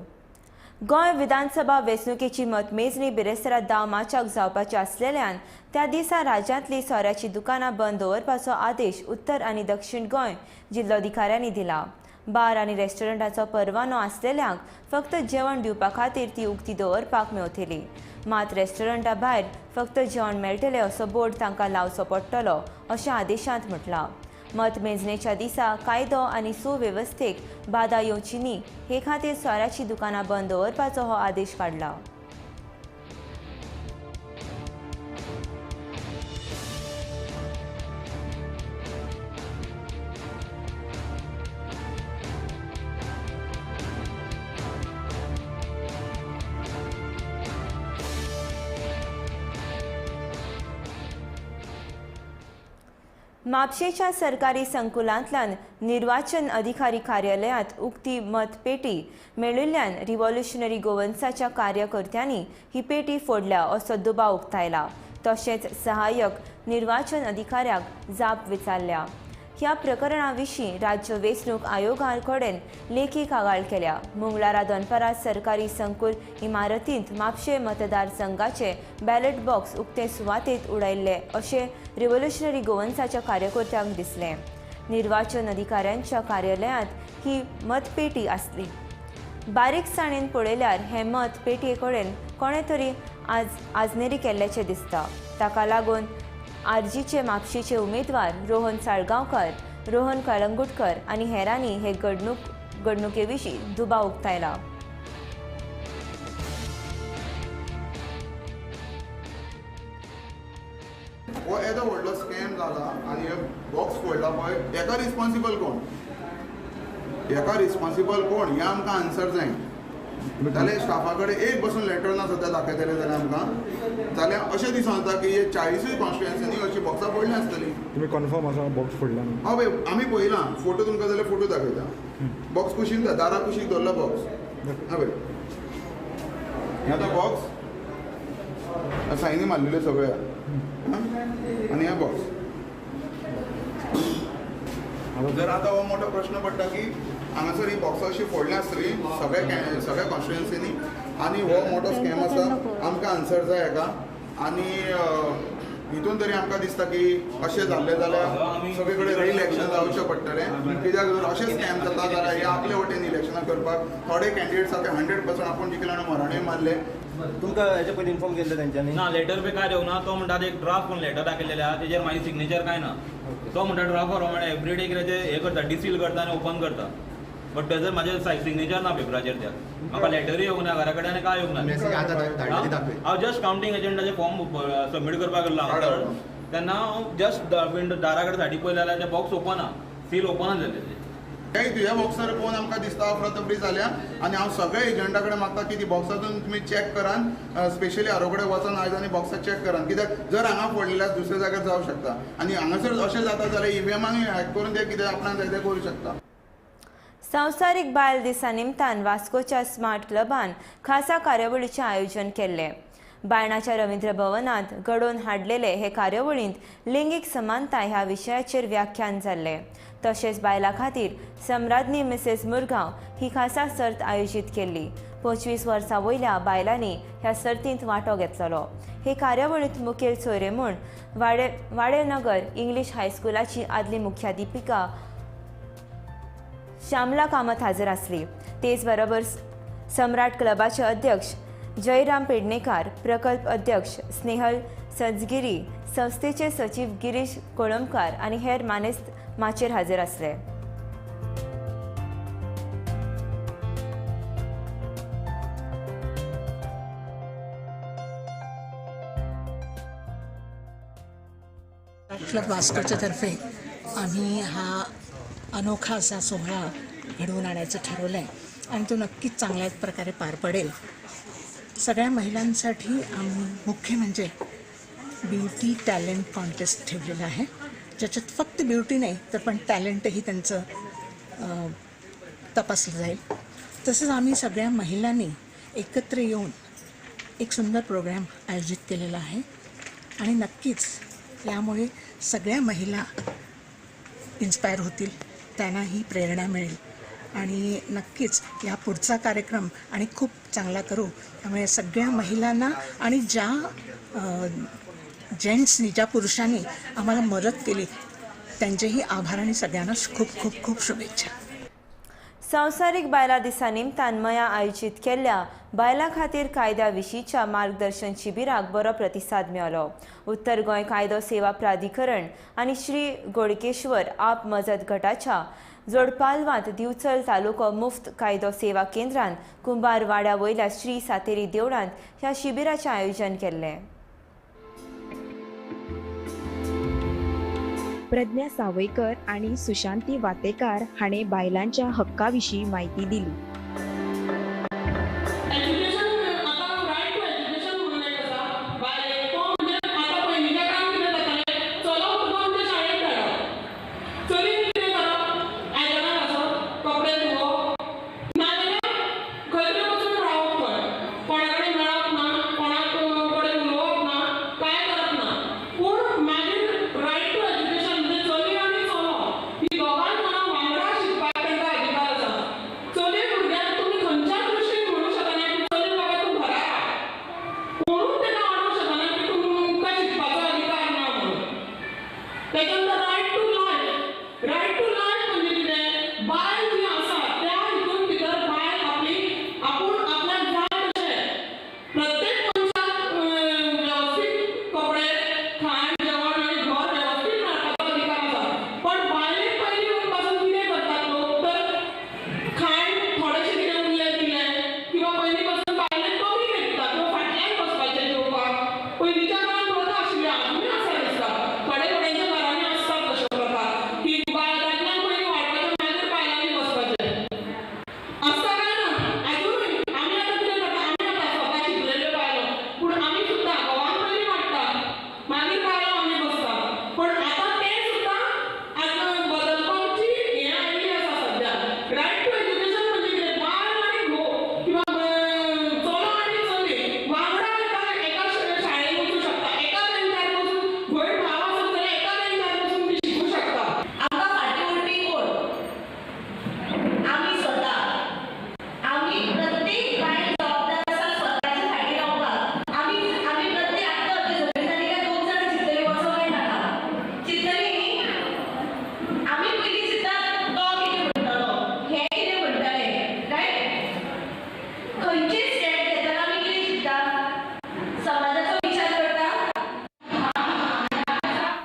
गोंय विधानसभा वेंचणुकेची मतमेजणी बिरेस्तारा 10 मार्चाक जावपाची आसलेल्यान त्या दिसा राज्यांतली सोऱ्याची दुकानां बंद दवरपाचो आदेश उत्तर आनी दक्षिण गोंय जिल्लोधिकाऱ्यांनी दिला. बार आनी रेस्टॉरंटाचो परवानो आसलेल्यांक फक्त जेवण दिवपा खातीर ती उक्ती दवरपाक मेवतली, मात रेस्टॉरंटा भायर फक्त जेवण मेळटलें असो बोर्ड तांकां लावचो पडटलो अशें आदेशांत म्हटलां. मतमेजणेच्या दिसा कायदो आनी सुवेवस्थेक बादा येवची न्ही हे खातीर सोऱ्याची दुकानां बंद दवरपाचो हो आदेश काडला. म्हापशेंच्या सरकारी संकुलांतल्यान निर्वाचन अधिकारी कार्यालयांत उक्ती मतपेटी मेळिल्ल्यान रिव्होल्युशनरी गोवन्साच्या कार्यकर्त्यांनी ही पेटी फोडल्या असो दुबाव उक्तायला. तशेंच सहाय्यक निर्वाचन अधिकाऱ्याक जाप विचारल्या. ह्या प्रकरणा विशीं राज्य वेंचणूक आयोगा कडेन लेखी कागाळ केल्या. मंगळारा दनपारां सरकारी संकुल इमारतींत म्हापशें मतदारसंघाचे बॅलेट बॉक्स उक्ते सुवातेत उडयल्ले अशें रिव्होल्युशनरी गोवन्साच्या कार्यकर्त्यांक दिसलें. निर्वाचन अधिकाऱ्यांच्या कार्यालयांत ही मतपेटी आसली. बारीकसाणेन पळयल्यार हें मत पेटये कडेन कोणें तरी आजनेरी केल्ल्याचें दिसता. ताका लागून आरजीचे म्हापशेंचे उमेदवार रोहन साळगांवकर, रोहन कळंगुटकर आनी हेरांनी हे घडणुके विशीं दुबाव उक्तायला. हो येदो व्हडलो स्कॅम जाला आनी हे बॉक्स फोडला पळय, हेका रिस्पॉन्सिबल कोण? हेका रिस्पॉन्सिबल कोण हें आमकां आन्सर जाय. जाल्यार स्टाफा कडेन एक बसून लेटर ना सद्या दाखयतले जाल्यार आमकां, जाल्यार अशें दिसून येता की हे 40 कॉन्स्टिट्युएन्सीनी अशीं बॉक्सां पडलीं आसतलीं. तुमी कन्फर्म आसा बॉक्स फोडला? हय, आमी पळयलां, फोटो तुमकां जाल्यार फोटो दाखयता. बॉक्स कुशीन दारा कुशीक दवरला बॉक्स. हय, हें आतां बॉक्स सायनी मारलेल्यो सगळ्या आनी हें बॉक्स. जर आतां हो मोठो प्रश्न पडटा की हांगासर ही बॉक्सां अशीं फोडल्या आसतलीं सगळ्या सगळ्या कॉन्स्टिट्युएन्सीनी आनी हो मोठो स्कॅम आसा. आमकां आन्सर जाय हेका. आनी हितून तरी आमकां दिसता की अशें जाल्लें जाल्यार सगळे कडेन रिइलेक्शन जावचें पडटलें. कित्याक जर अशें स्कॅम जाता जाल्यार हे आपले वटेन इलेक्शनां करपाक थोडे कॅन्डिडेट्स आसा ते 100% आपूण जिखले आनी मरणूय मारले. तुमकां हेचे पयलीं इन्फॉर्म केल्लें तेंच्यांनी? ना, लेटर बी कांय दिवंक ना. तो म्हणटा एक ड्राफ्ट म्हणून लेटर दाखयलेलें आहा, तेजेर म्हाजी सिग्नेचर कांय ना. तो म्हणटा ड्राफ्ट प्रमाणे एवरीडे कितें ते हें करता, डिसील करता आनी ओपन करता, बट तेजर म्हाजें सिग्नेचर ना पेपराचेर. त्या म्हाका लेटरूय येवंक ना घरा कडेन आनी कांय येवंक ना. हांव जस्ट कावंटींग एजंटाचे फॉर्म सबमीट करपाक गेल्लो हांव, तेन्ना हांव जस्ट विंडो दारा कडेन सायडीक पळयलें जाल्यार तें बॉक्स ओपन आहा, सील ओपन आहा जाल्लें. तुज्या बॉक्सार पळोवन आमकां दिसता अफरातफरी जाल्या आनी हांव सगळ्या एजंटा कडेन मागता की ती बॉक्सां तुमी चॅक करान, स्पेशली आरो कडेन वचोन आयज आनी बॉक्सां चॅक करान, कित्याक जर हांगा फोडलेले दुसऱ्या जाग्यार जावं शकता आनी हांगासर अशें जाता जाल्यार ईव्हीएमांक हॅक करून ते कितें आपणाक जाय तें करूं शकता. संवसारीक बायल दिसा निमतान वास्कोच्या स्मार्ट क्लबान खासा कार्यावळीचें आयोजन केल्लें. बायणाच्या रवींद्र भवनांत घडोवन हाडलेले हे कार्यावळींत लिंगीक समानताय ह्या विशयाचेर व्याख्यान जाल्लें. तशेंच बायलां खातीर सम्राज्ञी मिसेस मुरगांव ही खासा सर्त आयोजीत केल्ली. 25 वर्सां वयल्या बायलांनी ह्या सर्तींत वांटो घेतलो. हे कार्यावळींत मुखेल सोयरे म्हूण वाडेनगर इंग्लीश हायस्कुलाची आदली मुख्याध्यापिका श्यामला कामत हाजर आसली. तेच बरोबर सम्राट क्लबाचे अध्यक्ष जयराम पेडणेकार, प्रकल्प अध्यक्ष स्नेहल सजगिरी, संस्थेचे सचिव गिरीश कोळंबकार आनी हेर मानेस्त माचयेर हाजीर आसले. क्लब वास्कोच्या तर्फे आम्ही हा अनोखा असा सोहळा घडवून आणायचं ठरवलं आहे आणि तो नक्कीच चांगल्याच प्रकारे पार पडेल. सगळ्या महिलांसाठी मुख्य म्हणजे ब्युटी टॅलेंट कॉन्टेस्ट ठेवलेला आहे, ज्याच्यात फक्त ब्युटी नाही तर पण टॅलेंटही त्यांचं तपासलं जाईल. तसंच आम्ही सगळ्या महिलांनी एकत्र येऊन एक सुंदर प्रोग्राम आयोजित केलेला आहे आणि नक्कीच यामुळे सगळ्या महिला इन्स्पायर होतील, त्यांनाही प्रेरणा मिळेल आणि नक्कीच या पुढचा कार्यक्रम आणि खूप चांगला करू. त्यामुळे सगळ्या महिलांना आणि ज्या जेंट्सनी, ज्या पुरुषांनी आम्हाला मदत केली त्यांचेही आभार आणि सगळ्यांना खूप खूप खूप शुभेच्छा. संवसारीक बायलां दिसा निमतान मया आयोजीत केल्ल्या बायलां खातीर कायद्या विशींच्या मार्गदर्शन शिबिराक बरो प्रतिसाद मेळ्ळो. उत्तर गोंय कायदो सेवा प्राधिकरण आनी श्री गोडकेश्वर आप मजत गटाच्या जोडपालवांत दिवचल तालुको मुफ्त कायदो सेवा केंद्रान कुंभारवाड्या वयल्या श्री सातेरी देवळांत ह्या शिबिराचें आयोजन केल्लें. प्रज्ञा सावयकर आणि सुशांती वातेकार हाणे बायलांच्या हक्का विशीं म्हायती दिली.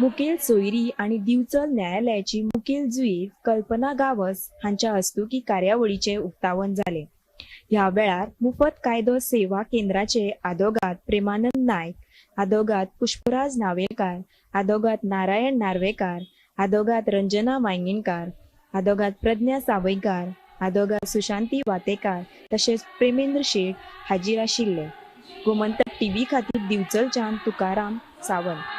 मुखेल सोयरी आनी दिवचल न्यायालयाची मुखेल जुईज कल्पना गावस हांच्या हस्तुकी कार्यावळीचें उक्तावण जालें. ह्या वेळार मुफत कायदो सेवा केंद्राचे आदोगाद प्रेमानंद नायक, आदोगाद पुष्पराज नावेलकार, आदोगाद नारायण नार्वेकार, आदोगाद रंजना वायंगणकार, आदोगाद प्रज्ञा सावयकार, आदोगाद सुशांती वातेकार तशेंच प्रेमेंद्र शेट हाजीर आशिल्ले. गोमंतक टीव्ही खातीर दिवचलच्यान तुकाराम सावंत.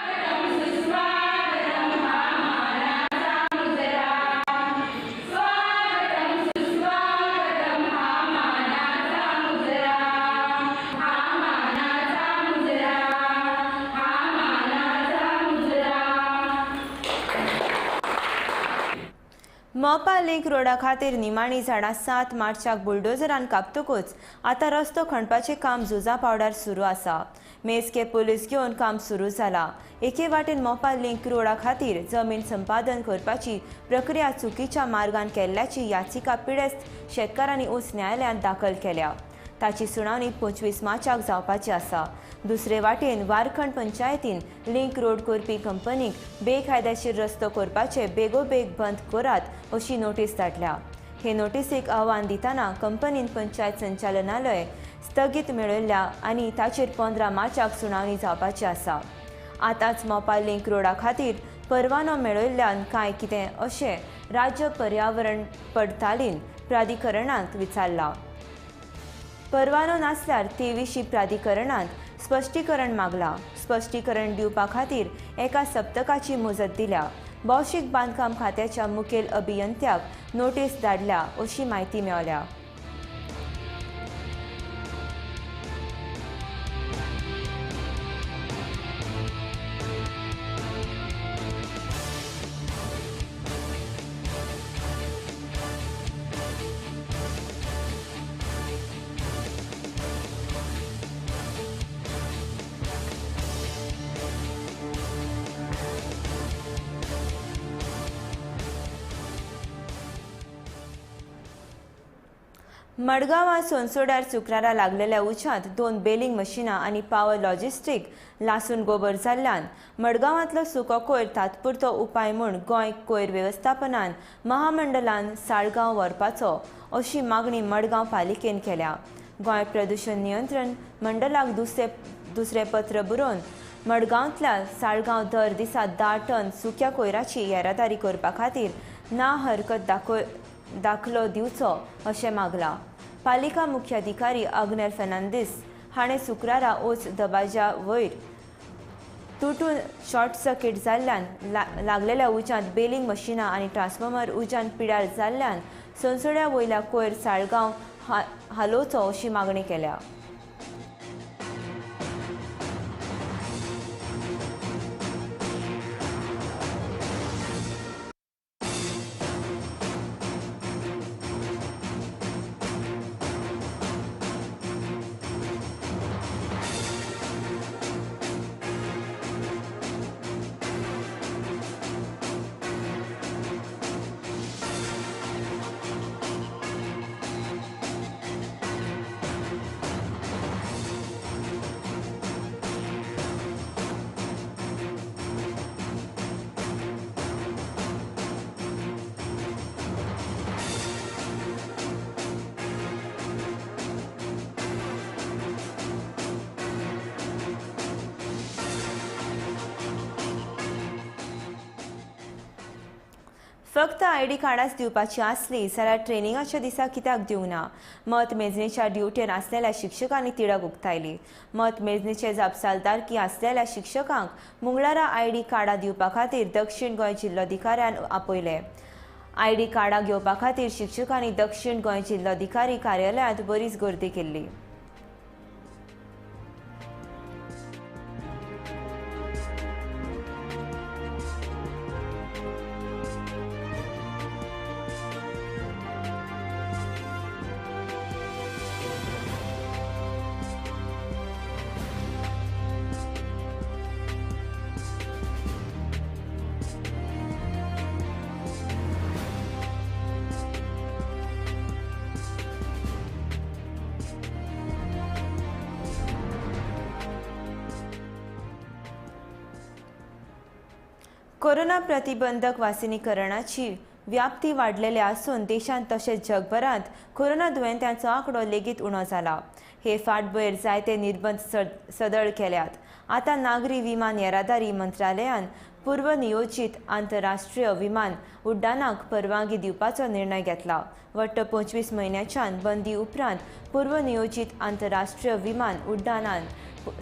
मोपा लिंक रोडा खातीर निमाणी झाडां 7 मार्चाक बुलडोझरान कापतकूच आतां रस्तो खणपाचें काम झुजा पावडार सुरू आसा. मेजके पुलीस घेवन काम सुरू जाला. एके वाटेन मोपा लिंक रोडा खातीर जमीन संपादन करपाची प्रक्रिया चुकीच्या मार्गान केल्ल्याची याचिका पिडेस्त शेतकारांनी उच्च न्यायालयांत दाखल केल्या. ताची सुनावणी 25 मार्चाक जावपाची आसा. दुसरे वाटेन वारखंड पंचायतीन लिंक रोड करपी कंपनीक बेकायदेशीर रस्तो करपाचे बेगोबेग बंद करात अशी नोटीस धाडल्या. हे नोटीसीक आव्हान दितना कंपनीन पंचायत संचालनालय स्थगीत मेळयल्ल्या आनी ताचेर 15 मार्चाक सुनावणी जावपाची आसा. आतांच मोपा लिंक रोडा खातीर परवानो मेळयल्ल्यान कांय कितें अशें राज्य पर्यावरण पडताळीन प्राधिकरणाक विचारलां. परवानो नासल्यार ते विशीं प्राधिकरणांत स्पश्टीकरण मागलां. स्पश्टीकरण दिवपा खातीर एका सप्तकाची मुजत दिल्या. भौशीक बांदकाम खात्याच्या मुखेल अभियंत्याक नोटीस धाडल्या अशी म्हायती मेळ्ळ्या. मडगांवां सोनसोड्यार शुक्रारा लागलेल्या उज्यांत 2 बेलिंग मशिनां आनी पावर लॉजिस्टीक लासून गोबर जाल्ल्यान मडगांवांतलो सुको कोयर तात्पुरतो उपाय म्हूण गोंय कोयर वेवस्थापनान महामंडळान साळगांव व्हरपाचो अशी मागणी मडगांव पालिकेन केल्या. गोंय प्रदूषण नियंत्रण मंडळाक दुसरे पत्र बरोवन मडगांवांतल्या साळगांव दर दिसा 10 टन सुक्या कोयराची येरादारी करपा खातीर ना हरकत दाखलो दिवचो अशें मागलां. पालिका मुख्याधिकारी अग्नेल फर्नांडीस हाणें शुक्रारा ओच दबाज्या वयर तुटून शॉर्ट सर्किट जाल्ल्यान लागलेल्या उज्यांत बेलिंग मशिनां आनी ट्रान्सफॉर्मर उज्यान पिड्यार जाल्ल्यान सोनसोड्या वयल्या कोयर साळगांव हालोवचो अशी मागणी केल्या. फक्त आयडी कार्डांच दिवपाची आसली जाल्यार ट्रेनिंगाच्या दिसा कित्याक दिवंक ना? मतमेजणीच्या ड्युटेर आसलेल्या शिक्षकांनी तिडक उक्तायली. मतमेजणीचे जापसालदारकी आसलेल्या शिक्षकांक मंगळारा आयडी कार्डां दिवपा खातीर दक्षिण गोंय जिल्लोधिकाऱ्यान आपयले. आयडी कार्डां घेवपा खातीर शिक्षकांनी दक्षिण गोंय जिल्लोधिकारी कार्यालयांत बरीच गर्दी केल्ली. कोरोना प्रतिबंधक वासिनीकरणाची व्याप्ती वाडलेली आसून देशांत तशेंच जगभरांत कोरोना दुयेंत्यांचो आंकडो लेगीत उणो जाला. हे फाटभुंयेर जायते निर्बंध सदळ केल्यात. आतां नागरी विमान येरादारी मंत्रालयान पूर्वनियोजीत आंतरराष्ट्रीय विमान उड्डाणाक परवानगी दिवपाचो निर्णय घेतला. वट्ट 25 म्हयन्याच्यान बंदी उपरांत पूर्वनियोजीत आंतरराष्ट्रीय विमान उड्डाणान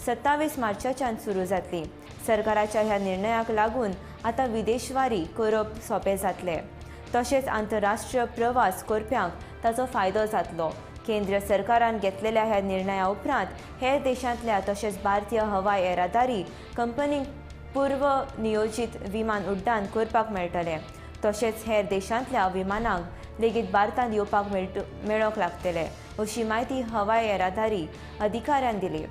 27 मार्चाच्यान सुरू जातली. सरकाराच्या ह्या निर्णयाक लागून आतां विदेशवारी करप सोंपें जातलें. तशेंच आंतरराष्ट्रीय प्रवास करप्यांक ताचो फायदो जातलो. केंद्र सरकारान घेतलेल्या ह्या निर्णया उपरांत हेर देशांतल्या तशेंच भारतीय हवाई येरादारी कंपनींक पूर्वनियोजीत विमान उड्डाण करपाक मेळटलें. तशेंच हेर देशांतल्या विमानांक लेगीत भारतांत येवपाक मेळोंक लागतलें अशी म्हायती हवाई येरादारी अधिकाऱ्यान दिली.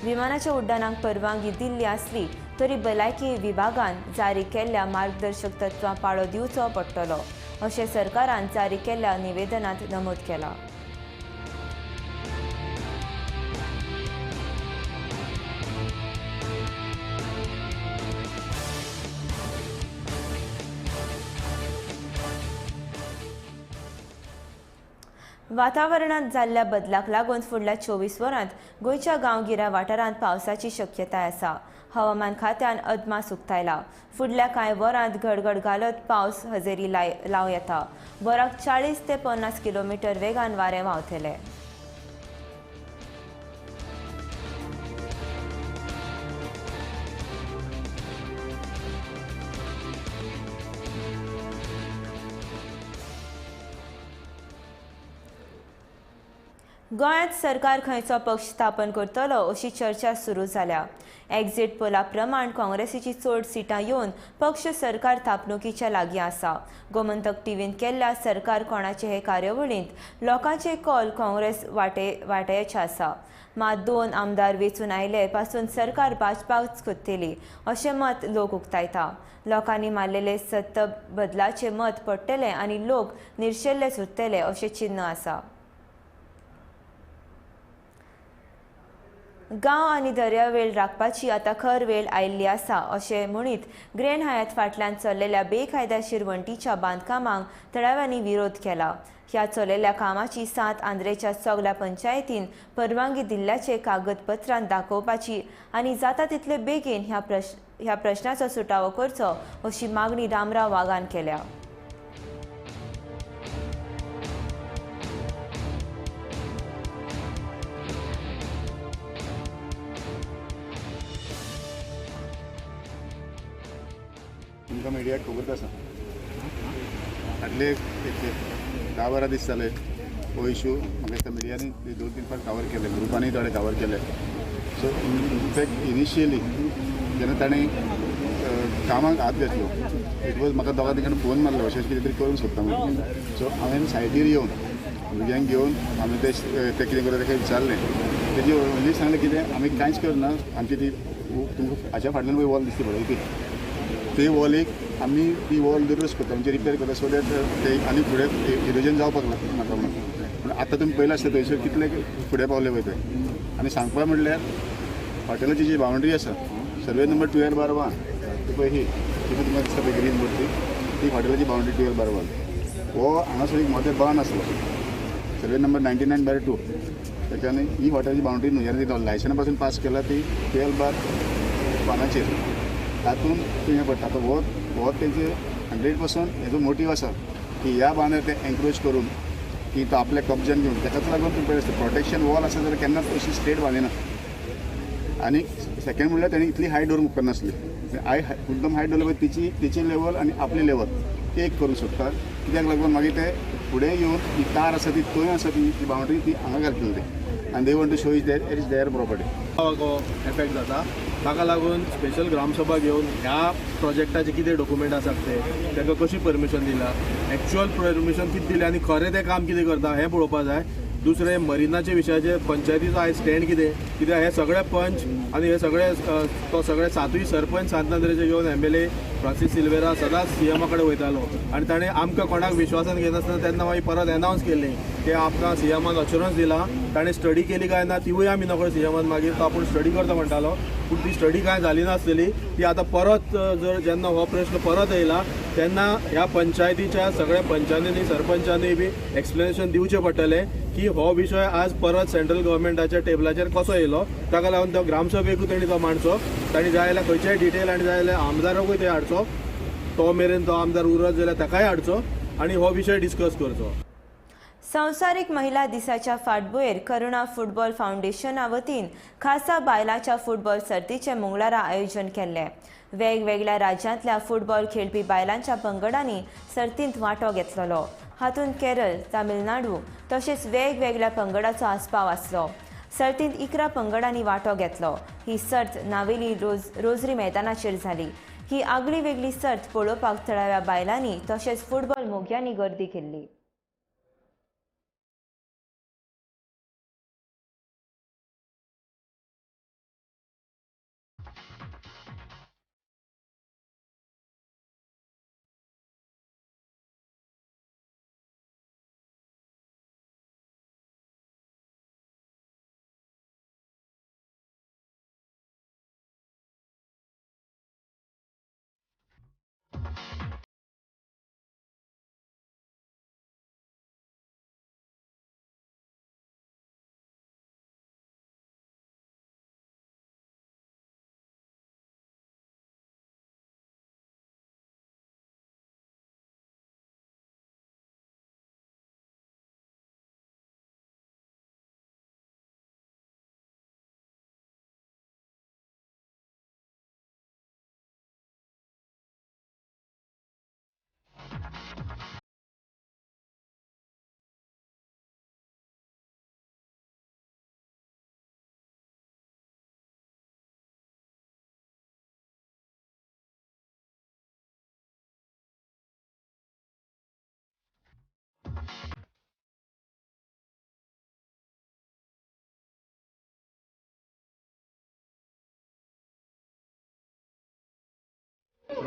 विमानाच्या उड्डाणाक परवानगी दिल्ली आसली तरी भलायकी विभागान जारी केल्ल्या मार्गदर्शक तत्वां पाळो दिवचो पडटलो अशें सरकारान जारी केल्ल्या निवेदनांत नमूद केलां. वातावरणांत जाल्ल्या बदलाक लागून फुडल्या 24 वरांत गोंयच्या गांवगिऱ्या वाठारांत पावसाची शक्यताय आसा. हवामान खात्यान अदमास उक्तायला. फुडल्या कांय वरांत गडगड घालत पावस हजेरी लावं येता. वराक 40 ते 50 किलोमिटर वेगान वारें व्हांवतलें. गोंयांत सरकार खंयचो पक्ष स्थापन करतलो अशी चर्चा सुरू जाल्या. एक्झिट पोला प्रमाण काँग्रेसीची चड सिटां येवन पक्ष सरकार थापणुकीच्या लागीं आसा. गोमंतक टीव्हीन केल्ल्या सरकार कोणाचे हे कार्यावळींत लोकांचे कॉल काँग्रेस वाटेचे आसा. मात 2 आमदार वेंचून आयले पासून सरकार भाजपाच कोत्तली अशें मत लोक उक्तायता. लोकांनी मारलेले सत्त बदलाचे मत पडटले आनी लोक निर्शेल्ले सुरतले अशें चिन्न आसा. गांव आनी दर्यावेळ राखपाची आतां खर वेळ आयिल्ली आसा अशें म्हणीत ग्रँड हयात फाटल्यान चल्लेल्या बेकायदेशीर वण्टीच्या बांदकामांक थळाव्यांनी विरोध केला. ह्या चलयल्ल्या कामाची 7 आंद्रेच्या सगल्या पंचायतीन परवानगी दिल्ल्याचे कागदपत्रां दाखोवपाची आनी जाता तितले बेगीन ह्या प्रश्नाचो सुटावो करचो अशी मागणी रामराव वाघान केल्या. तुमकां मिडियाक खबर आसा फाटले एक 10-12 दीस जाले हो इशू म्हाका दिसता मिडियांनी 2-3 फावट कवर केले, ग्रुपांनी थोडे कवर केले. सो इनफॅक्ट इनिशियली जेन्ना ताणें कामाक हात घातलो it was म्हाका दोगा तिगांनी फोन मारलो अशें कितें तरी करूंक सोदता म्हणून. सो हांवें सायडीर येवन भुरग्यांक घेवन आमी ते कितें करता ताका विचारलें. तेजी ओनली सांगलें कितें आमी कांयच करना, आमची ती तुमकां हाच्या फाटल्यान पळय वॉल दिसता पळय ती ते वॉलीक आमी ती वॉल दुरुस्त करता म्हणजे रिपेर करता सो that ते आनी फुडें इरोजन जावपाक नाका म्हणून. पूण आतां तुमी पळयलां आसता थंयसर कितले फुडें पावले पळय ते. आनी सांगपा म्हणल्यार हॉटेलाची जी बावंड्री आसा सर्वे नंबर 12/1 ती पळय ही ती तुमकां दिसता पळय ग्रीन बोर्ड ती हॉटेलाची बावंड्री 12/1. हो हांगासर एक मोठे बांद आसलो सर्वे नंबर 99/2 त्याच्यान ही हॉटेलाची बावंड्री न्हू जेन्ना ती लायसना पासून पास केला ती 12/1 तातूंत हें पडटा. आतां हो हो तेंचे 100% हेजो मोटीव आसा की ह्या बांदार ते एन्क्रोच करून की तो आपल्या कब्जान घेवन ताकाच लागून तुमी पळय आसता प्रोटेक्शन वॉल आसा जाल्यार केन्नाच अशी स्ट्रेट बांदिना. आनी सेकंड म्हणल्यार तेणी इतली हायट दवरूंक उपकारनासली. हाय एकदम हायट दवरली पळय तिची लेवल आनी आपली लेवल ती एक करूंक सोदता. कित्याक लागून मागीर ते फुडें येवन ही तार आसा ती थंय आसा ती बावंड्री ती हांगा घालतली ते आनी they want to show is there it is their property. Effect जाता ताका लागून स्पेशल ग्रामसभा घेवन ह्या प्रोजेक्टाचे कितें डॉक्युमेंट आसात ते तांकां कशी परमिशन दिला, एक्चुअल परमिशन कितें दिलें आनी खरें तें काम कितें करता हें पळोवपाक जाय. दुसरें मरिनाच्या विशयाचेर पंचायतीचो आयज स्टँड कितें, कित्याक हे सगळे पंच आनी हे सगळे तो सगळे 7 सरपंच सांतांद्रेचे घेवन MLA Francis Silveira सदांच सीएमा कडेन वयतालो आनी ताणें आमकां कोणाक विश्वासान घेनासतना तेन्ना मागीर परत एनावन्स केल्लें की आमकां सीएमान अश्युरन्स दिलां. ताणें स्टडी केली काय ना तिवूय आमी नकळो सीएमान मागीर तो आपूण स्टडी करता म्हणटालो पूण ती स्टडी कांय जाली नासलेली. ती आतां परत जर जेन्ना हो प्रश्न परत येयला तेन्ना ह्या पंचायतीच्या सगळ्या पंचांनी सरपंचांनी बी एक्सप्लेनेशन दिवचें पडटलें की हो विशय आज परत सेंट्रल गव्हर्मेंटाच्या टेबलाचेर कसो येयलो. ताका लागून तो ग्रामसभेकूय तेणी तो मांडचो, ताणी जाय जाल्यार खंयचेय डिटेल आनी जाय जाल्यार आमदाराकूय ते हाडचो, तो मेरेन तो आमदार उरत जाल्यार ताकाय हाडचो आनी हो विशय डिस्कस करचो. संवसारीक महिला दिसाच्या फाटभुंयेर करुणा फुटबॉल फावंडेशना वतीन खासा बायलांच्या फुटबॉल सर्तीचें मंगळारा आयोजन केल्लें. वेगवेगळ्या राज्यांतल्या फुटबॉल खेळपी बायलांच्या पंगडांनी सर्तींत वांटो घेतलेलो. हातूंत केरळ, तामिळनाडू तशेंच वेगवेगळ्या पंगडाचो आस्पाव आसलो. सर्तींत 11 पंगडांनी वांटो घेतलो. ही सर्त नावेली रोजरी मैदानाचेर जाली. ही आगळी वेगळी सर्त पळोवपाक थळाव्या बायलांनी तशेंच फुटबॉल मोग्यांनी गर्दी केल्ली.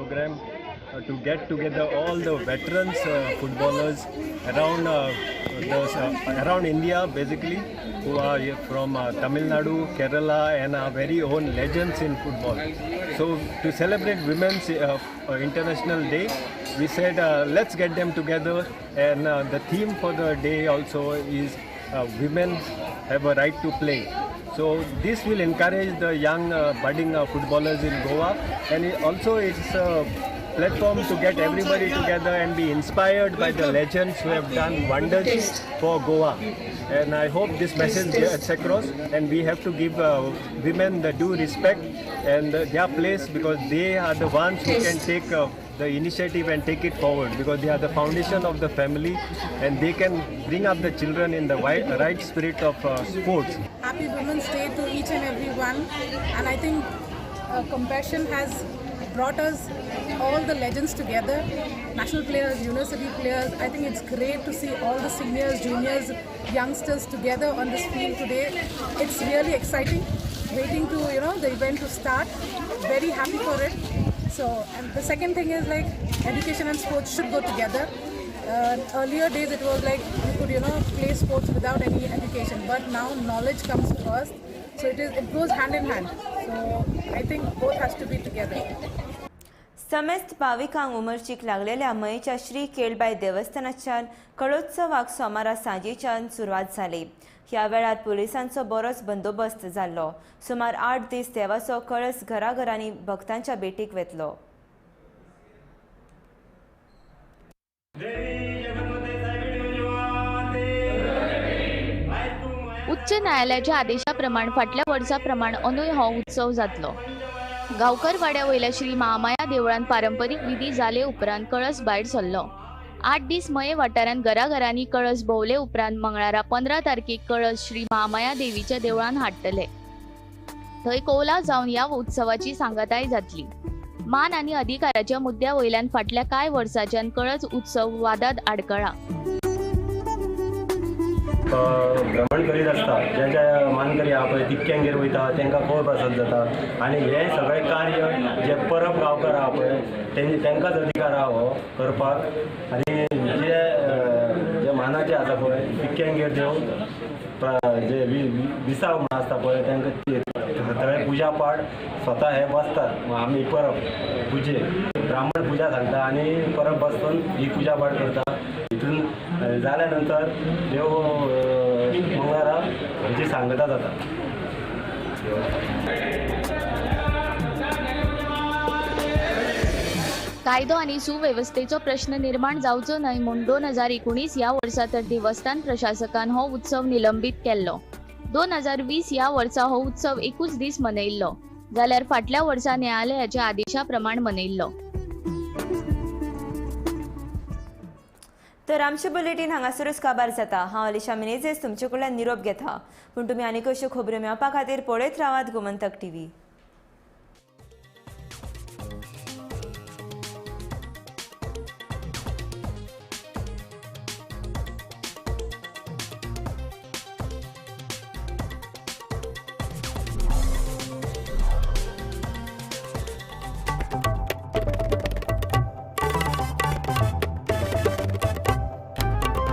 program to get together all the veterans footballers around around India, basically, who are from Tamil Nadu, Kerala, and our very own legends in football. So to celebrate Women's International Day, we said let's get them together, and the theme for the day also is women have a right to play. So this will encourage the young budding footballers in Goa, and also it's a platform to get everybody together and be inspired by the legends who have done wonders for Goa. And I hope this message gets across, and we have to give women the due respect and their place, because they are the ones who can take the initiative and take it forward, because they are the foundation of the family and they can bring up the children in the right spirit of sports. Happy Women's Day to each and every one, and I think Compassion has brought us all the legends together, national players, university players. I think it's great to see all the seniors, juniors, youngsters together on this field today. It's really exciting, waiting to, the event to start. Very happy for it. So, and the second thing is, like, education and sports should go together. Earlier days it was like you could, play sports without any education, but now knowledge comes first. So it goes hand in hand. So I think both has to be together. समेस्त भाविकांक उमळशीक लागलेल्या मयेच्या श्री केळबाई देवस्थानाच्या कळोत्सवाक सोमारा सांजेच्यान सुरवात जाली. ह्या वेळार पुलिसांचो बरोच बंदोबस्त जाल्लो. सुमार 8 दीस देवाचो कळस घराघरांनी भक्तांच्या भेटीक वेतलो. उच्च न्यायालयाच्या आदेशाप्रमाण फाटल्या वर्सा प्रमाण अंदूय हो उत्सव जातलो. गांवकर वाड्या वयल्या श्री महामाया देवळान पारंपरीक विधी जाले उपरांत कळस भायर सरलो. 8 दीस मये वाठारांत घराघरांनी कळस भोंवले उपरांत मंगळारा 15 तारखेक कळस श्री महामाया देवीच्या देवळान हाडटले. थंय कोवला जावन ह्या उत्सवाची सांगाताय जातली. मान आनी अधिकाराच्या मुद्द्या वयल्यान फाटल्या कांय वर्सांच्यान कळस उत्सव वादात आडकळा. भ्रमण करीत आसता ज्यांच्या मानकरी आहा पळय तितक्यांगेर वयता तांकां खबर प्रसाद जाता आनी हें सगळें कार्य जे परब गांवकार आहा पळय तांकांच अधिकार आहा हो करपाक. आनी जे जे मानाचे आसा पळय तितक्यांगेर देव जे विसाव म्हणून आसता पळय तांकां थंय पुजा पाठ स्वता हे बसतात. आमी परब पुजे ब्राह्मण पुजा सांगता आनी परब बसून ही पुजा पाठ करता. हितून जाल्या नंतर देव मंगळारा हेची सांगता जाता. कायदो आनी सुवेवस्थेचो प्रश्न निर्माण जावचो न्हय म्हूण 2019 ह्या वर्सा तर देवस्थान प्रशासकान हो उत्सव निलंबीत केल्लो. 2020 ह्या वर्सा हो उत्सव एकूच दीस मनयल्लो, जाल्यार फाटल्या वर्सा न्यायालयाच्या आदेशा प्रमाण मनयल्लो. तर आमचें बुलेटीन हांगासरूच काबार जाता. हांव अलिशा मिनेझेस तुमचे कडल्यान निरोप घेता, पूण तुमी आनीक अश्यो खबरो मेळपा खातीर पळयत रावात गोमंतक टीव्ही.